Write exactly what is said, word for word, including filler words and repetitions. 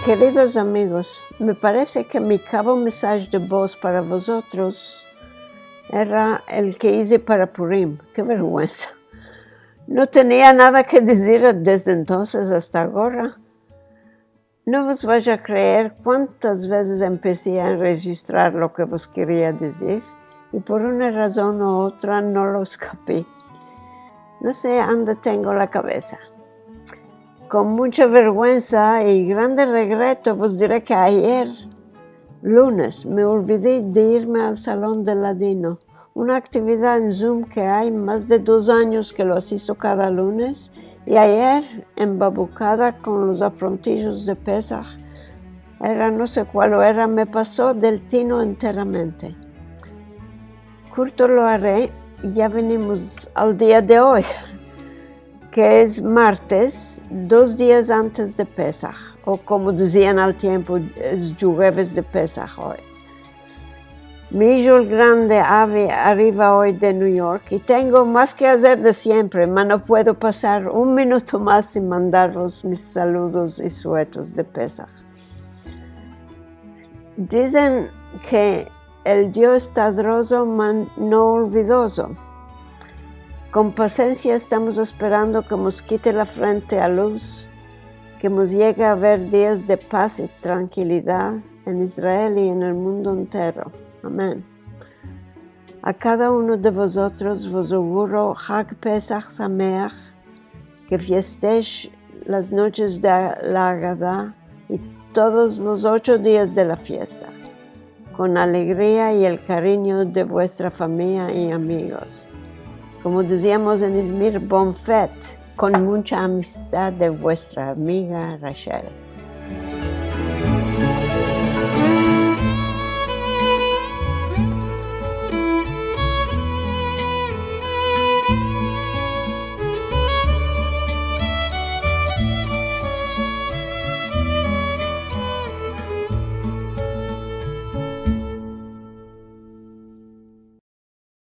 Keridos amigos, me parese ke mi kavo mensaj de voz para vozotros era el ke ize para Purim. Ke verguensa! No tenia nada ke dizir desde entonses asta agora. No vos vash a kreer kuantas vezes empesi a enrejistrar lo ke vos keria dizir, i por una razon u otra no lo eskapi. No se ande tengo la kavesa. Kon muncha verguensa i grande regreto vos dire ke ayer, lunes, me olvidi de irme al Salon de Ladino, una aktividad en Zoom ke ay mas de dos anyos ke lo asisto kada lunes, i ayer, embabukada kon los aprontijos de Pesah, era no se kual ora, me paso del tino enteramente. Kurto lo are, ya venimos al dia de oy, ke es martes, dos dias antes de Pesah, o komo dizian al tiempo, es djueves de Pesah oy. Mi ijo el grande Avi ariva oy de New York i tengo mas ke azer de siempre, ma no puedo pasar un minuto mas sin mandarvos mis saludos i suetos de Pesah. Dizen ke el Dio esta drozo, ma no olvidozo. Kon pasensia estamos esperando ke mos kite la frente a luz, ke mos yegue a aver dias de pas i trankilidad en Israel i en el mundo entero. Amen. A kada uno de vozotros vos auguro Hag Pesah Sameach, ke fiestesh las noches de la Haggadah i todos los ocho dias de la fiesta, kon alegria i el karinyo de vuestra famiya i amigos. Komo diziamos en Izmir, bon fet, kon muncha amistad de vuestra amiga Rachel.